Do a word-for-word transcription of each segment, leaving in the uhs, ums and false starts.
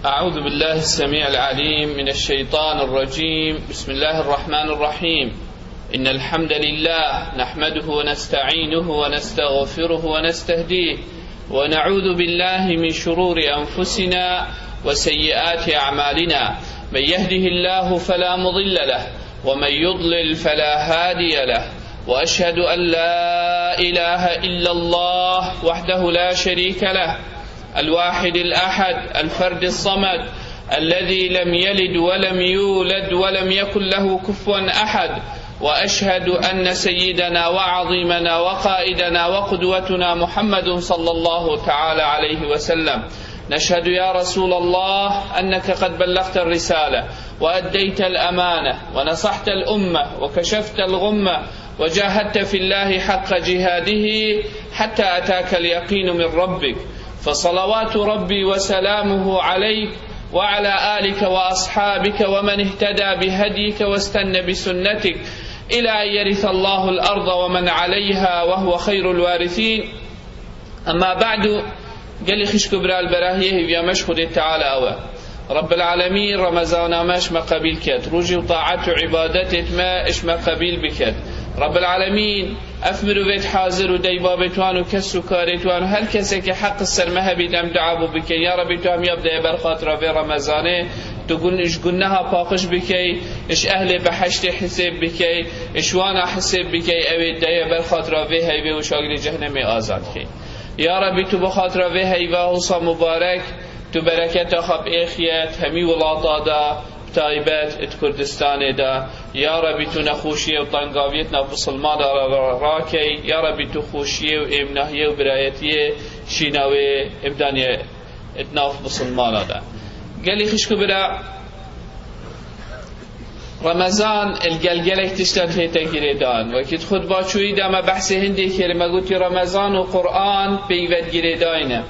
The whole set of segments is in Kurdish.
أعوذ بالله السميع العليم من الشيطان الرجيم. بسم الله الرحمن الرحيم. إن الحمد لله نحمده ونستعينه ونستغفره ونستهديه، ونعوذ بالله من شرور أنفسنا وسيئات أعمالنا. من يهده الله فلا مضل له، ومن يضلل فلا هادي له. وأشهد أن لا إله إلا الله وحده لا شريك له، الواحد الأحد، الفرد الصمد، الذي لم يلد ولم يولد ولم يكن له كفوا أحد. وأشهد أن سيدنا وعظيمنا وقائدنا وقدوتنا محمد صلى الله تعالى عليه وسلم. نشهد يا رسول الله أنك قد بلغت الرسالة وأديت الأمانة ونصحت الأمة وكشفت الغمة وجاهدت في الله حق جهاده حتى أتاك اليقين من ربك، فصلوات ربي وسلامه عليك وعلى آلك وأصحابك ومن اهتدى بهديك واستن بسنتك إلى أن يرث الله الأرض ومن عليها وهو خير الوارثين. أما بعد، gelî xişk û bira, li berahiyê hêviya me ji Xwedê Teala ew e. Rabbil Alemîn Remezana me ji me qebîl ket. Rojî û taet û îbadetêt me ji me qebîl biket. Rabbil Alemîn ev mirovêt hazir û deybabêt wan û kes û karêt wan û her kesekê heq ser me hebît em dua bo bikin. Ya Rebî, tu hemiya bideye ber xatira vê Remezanê, tu gun-, ji guneha paqij bikey, ji ehlê behiştê hisêb bikey, ji wana hisêb bikey, ew ê deye ber xatira vê heyvê û şagirê cehnemê azad key. Ya Rebî, tu bi xatira vê heyva wisa mubarek, tu bereketa xwe bi êxiye di hemî wilata de, bi taybet di Kurdistanê de. Ya Rebî, tu nexweşiyê û tengaviyê di nav misilmana re rakey. Ya Rebî, tu xweşiyê û êmnahiyê û birayetiyê şîna wê êmdaniye di nav misilmana de. Gelî xişk û bira, Remezan li gel gelek tişta tête girêdan. Wekî di xutba çûyî de me behsê hindê kir, me gotî Remezan û Quran peyved girêdayî ne.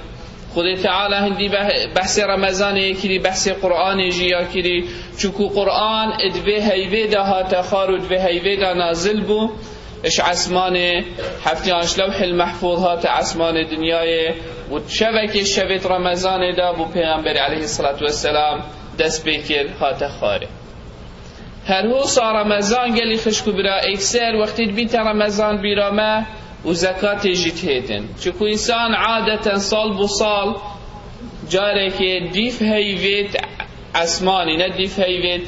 Xwedê Teala hindî beh-, behsê Remezanê yê kirî, behsê Quranê jî ya kirî. Çunku Quran di vê heyvê de hate xwar û di vê heyvê de nazil bû. Ji esmanê heftê an ji Lewhil Mehfûz hate esmanê dinyayê û şevekê şevêt Remezanê de bo Pêxemberê aleyhisselatu vesselam dest pê kir, hate xwarê. Her hosa Remezan gelî xişk û bira, êkser wextê dibîte Remezan bîra me û zekatê jî dihêtin. Çunku însan adeten sal bo sal carekê dîv heyvêt esmanî, ne dîv heyvêt,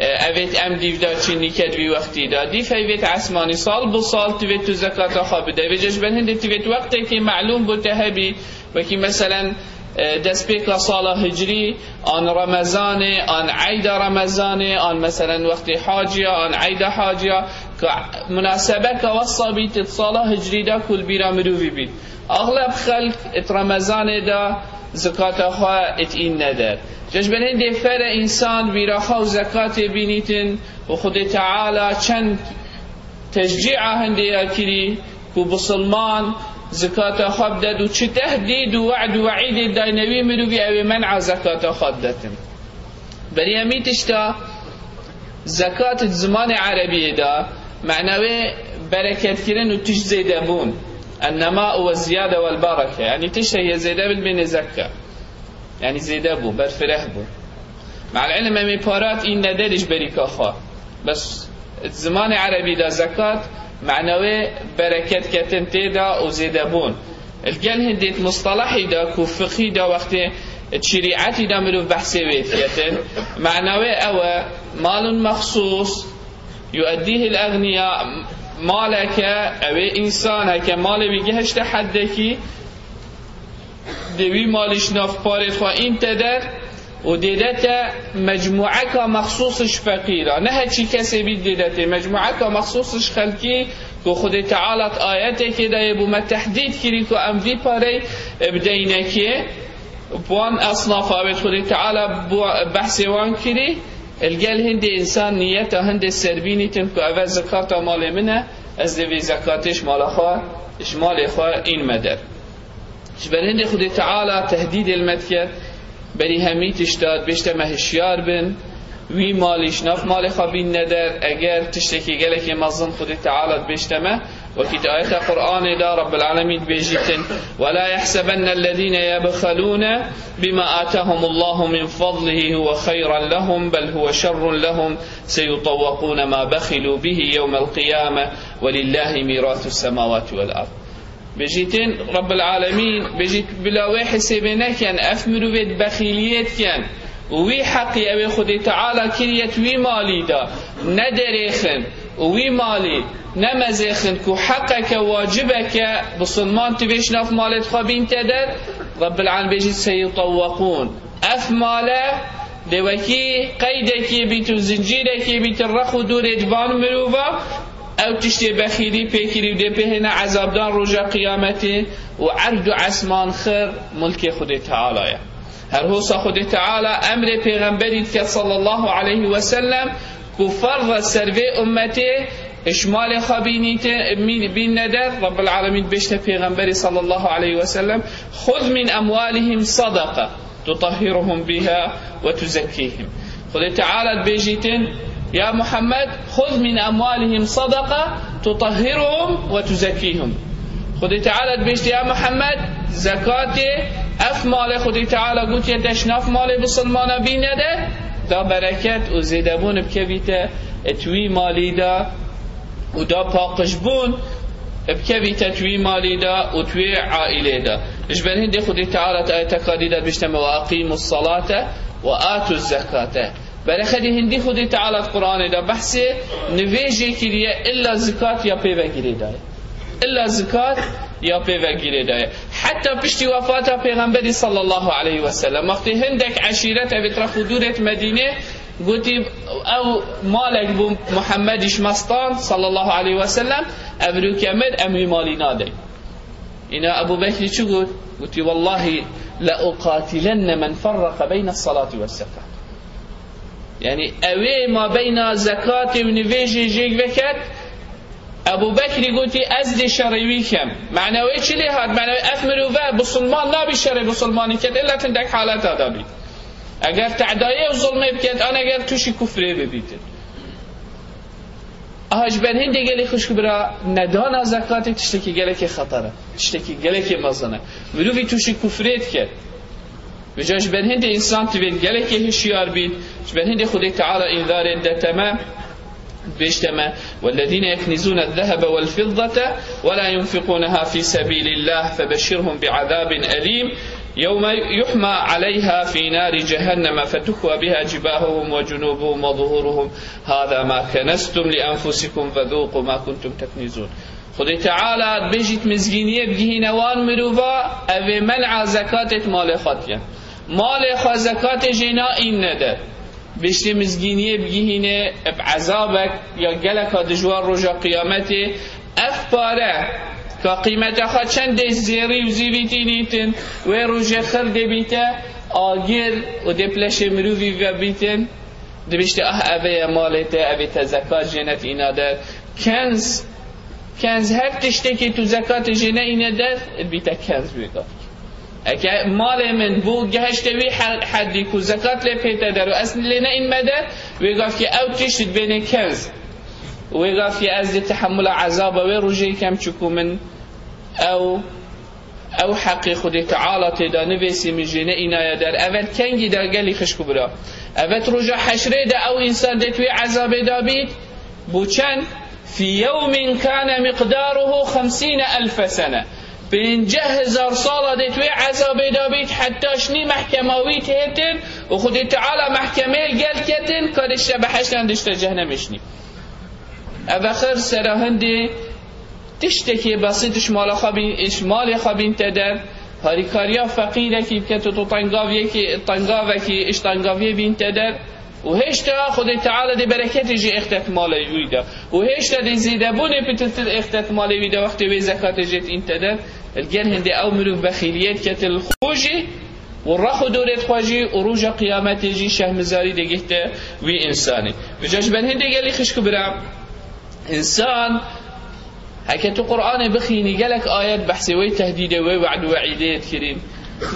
e, evêt em dîv de çî nîket vî wextî de. Dîv heyvêt esmanî, sal bo sal tivêt tu zekata xwe bide. Vêce ji ber hindê tivêt wextekê melûm bo te hebî, wekî meselen, e, destpêka sala hicrî, an Remezanê, an eyda Remezanê, an meselen wextê haciya, an eyda haciya, ka munasebeka wesa bît di sala hicrî de ku li bîra mirovî bît. Axleb xelk di Remezanê de zekata xwe dîn neder. Ji ber hindê fere însan bîra xwe û zekatê bînîtin û Xwedê Teala çend teşcî'a hindê ya kirî ku bisilman zekata xwe bidet û çi tehdîd û we'd û we'îdê dayne wî mirovî, ew ê men'a zekata xwe bidetin. Berî hemî tişta zekat di zimanê erebiyê de mena wê bereketkirin û tişt zêdebûn. Ennema û ziyade wel bereke. Yanî tiştekê zêde bi bêne zeka. Yanî zêde bû, berfireh bû. Me'el ilm em ê parat în nederî ji berîka xwe. Bes di zimanê erebî de zekat mena wê bereket ketin tê de û zêdebûn. Li gel hindê di mustalahî de ku fiqhî de wextê di şerîetî de mirov behsê wê diketin, mena wê ew e, malun mexsûs, yueddîhil egniya, maleke, ew ê însan heke malê wî gihişte heddekî, dê wî malî ji nav parê xwe în te der û dê de te mecmûeka mexsûs ji feqîra. Ne heçî kesê bî dê de tê. Mecmûeka mexsûs ji xelkî ku Xwedê Teala di ayetekê de yê bo me tehdîd kirî ku em vî parey bideyne kê. Bi wan esnafa wê Xwedê Teala bo behsê wan kirî, li gel hindê însan niyeta hindê serbînîtin ku ev e zekata malê min e, ez dê vê zekatê ji mala xwe, ji malê xwe în me der. Ji ber hindê Xwedê Teala tehdîdê li me dike, berî hemî tişta dibêjte me hişyar bin, wî malî ji nav malê xwe bîn neder, eger tiştekî gelekê mezin Xwedê Teala dibêjte me, Wekî di ayeta Qur'anê de Rabbil Alemîn dibêjîtin: "ولا يحسبن الذين يبخلون بما آتاهم الله من فضله هو خيرا لهم بل هو شر لهم سيطوقون ما بخلوا به يوم القيامة ولله ميراث السماوات والأرض." Bêjîtin Rabbil Alemîn, bêjît bila wê hesêbê neken, ev mirovê bexîliyê diken û wî heqî ewê Xwedê Teala kiriye di wî malî de, nederêxin û wî malî nemezêxin ku heqeke wacibeke bisilman tu vê şinaf malê xwe bînte der, Rabbil Alemîn bêjît: "سيطوقون." Ev male dê wekî qeydekê bît û zincîrekê bît, rex û dûrê di van mirova, ew tiştê bexîlî pê kirî û dê pê hêne ezabdan roja qiyametê û erd û esman xir mulkê Xwedê Teala ye. Her hosa Xwedê Teala emrê pêxemberî dike sallallahu aleyhi ve sellem ku ferz e ser vê ummetê ji malê xwe bînîte, mî-, bînne der, Rabbil Alemîn bêjte pêxemberî sallallahu aleyhi ve sellem: "خذ من أموالهم صدقة تطهرهم بها وتزكيهم." Xwedê Teala dibêjîtin: "Ya Muhammed, خذ من أموالهم صدقة تطهرهم وتزكيهم." Xwedê Teala dibêjte: "Ya Muhammed, zekatê ev malê Xwedê Teala gotiye te şinaf malê bisilmana bîne de, da bereket û zêdebûn bikevîte et wî malî de û da paqijbûn bikevîte tu wî malî de û tu wê aîlê de." Ji ber hindê Xwedê Teala di ayeteka dî de dibêjte me: "وأقيموا الصلاة وآتوا الزكاة." Berexedê hindî Xwedê Teala di Qur'anê de behsê nivêjê kiriye, illa zikat ya pê ve girêdaye. Illa zikat ya pê ve girêdaye. Heta piştî wefata Pêxemberî sallallahu aleyhi ve sellem, wextê hindek eşîret evê rex û dûrêt Medînê, gotî: "Ew malek bû Muhammed îş mestan sallallahu aleyhi ve sellem, ev rûke mir em wî malî nadin." Îna Ebu Bekrî çi got? Gotî: "والله لأقاتلن من فرق بين الصلاة والزكاة." Yani ewê ma beyna zekatê û nivêjê jêk veket, Ebu Bekrî gotî: "Ez dê şerê wî kem." Mane wê çi lê hat? Mane wê ev mirove bisilman nabî şerê bisilmanî ket, illa tindek haleta da bît. Eger tedayê û zilmê biket, an eger tûşî kufrê bibîtin. Aha, ji ber hindê gelê xwişk bira, nedana zekatê tiştekî gelekê xeter e, tiştekî gelekê mezin e. Mirovî tûşî kufrê dike. Vêca ji ber hindê însan divê gelekê hişyar bît, ji ber hindê Xwedê Teala înzarê dide me, dibêjte me: "والذين يكنزون الذهب والفضة ولا ينفقونها في سبيل الله فبشرهم بعذاب أليم يوم يحمى عليها في نار جهنم فتكوى بها جباههم وجنوبهم وظهورهم هذا ما كنزتم لأنفسكم فذوقوا ما كنتم تكنزون." Xwedê Teala dibêjît mizgîniyê bigihîne wan mirova, evê men'a zekatê di malê xwe dikin. Malê xwe zekatê jê naînne der. Bêjtê mizgîniyê bigihîne bi ezabek ya geleka dijwar roja qiyametê. Ev pare ka qîmeta xwe çendê zêrî û zîvî tînîtin, wê rojê xir dê bîte agir û dê bi leşê mirovî ve bîtin. Dibêjte: "Ah, ev ê ye malê te, ev ê te zekat jê netîna der." Kenz, kenz her tiştekî tu zekatê jê neîne der, dibîte kenz wê gavkî. Eke malê min bû gehişte wî he-, hedî ku zekat lê pête der û ez lê neînme der, wê gavkî ew tişt dibêne kenz. Wê gavkî ez dê tehemula ezaba wê rojê kem, çiku min ew Ew heqê Xwedê Teala tê de nivêsî min jê neînaye der. Evet, kengî de gelî xişk û bira. Evet, roja heşrê de ew însan dê tu wê ezabê de bît. Bo çend? "في يوم كان مقداره خمسين ألف سنة." Pênceh hezar sala dê tu wê ezabê de bît, heta şinî mehkema wî têtin û Xwedê Teala mehkemê li gel ketin, ka dişte behiştan dişte cehnemê şinî. Ev axir sera hindê tiştekê besît ji mala xwe bîn, ji malê xwe bîn te der, harîkariya feqîrekî bike tu, tu tengaviyekî, tengavekî ji tengaviyê bîn te der û hêşta Xwedê Teala dê bereketê jî êxte di malê wî de û hêşta dê zêdebûnê pitirtir êxte di malê wî de wextê wê zekatê jê tîn te der. Li gel hindê ew mirov bexîliyê dike li xwe jî û rex û dorê xwe jî û roja qiyametê jî şehmizarî dê gihte wî însanî. Vêca ji ber hindê gelî xişk û bira, însan, heke tu Qur'anê bixînî, gelek ayet behsê wê tehdîdê, wê we'd û we'îdê yê dikirîn.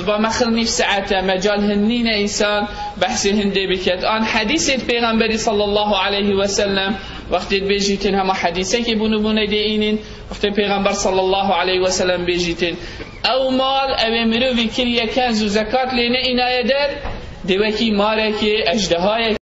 Ba me xil nîv saete, mecal hin nîne însan behsê hindê biket. An hedîsê Pêxemberî sallallahu aleyhi ve sellem, wextê dibêjîtin hema hedîsekê bûn û bûne dê înîn, wextê Pêxember sallallahu aleyhi ve sellem bêjîtin, ew mal, ew ê mirovî kiriye kenz û zekat lê ne înaye der, dê wekî marekê, ejdehayekê,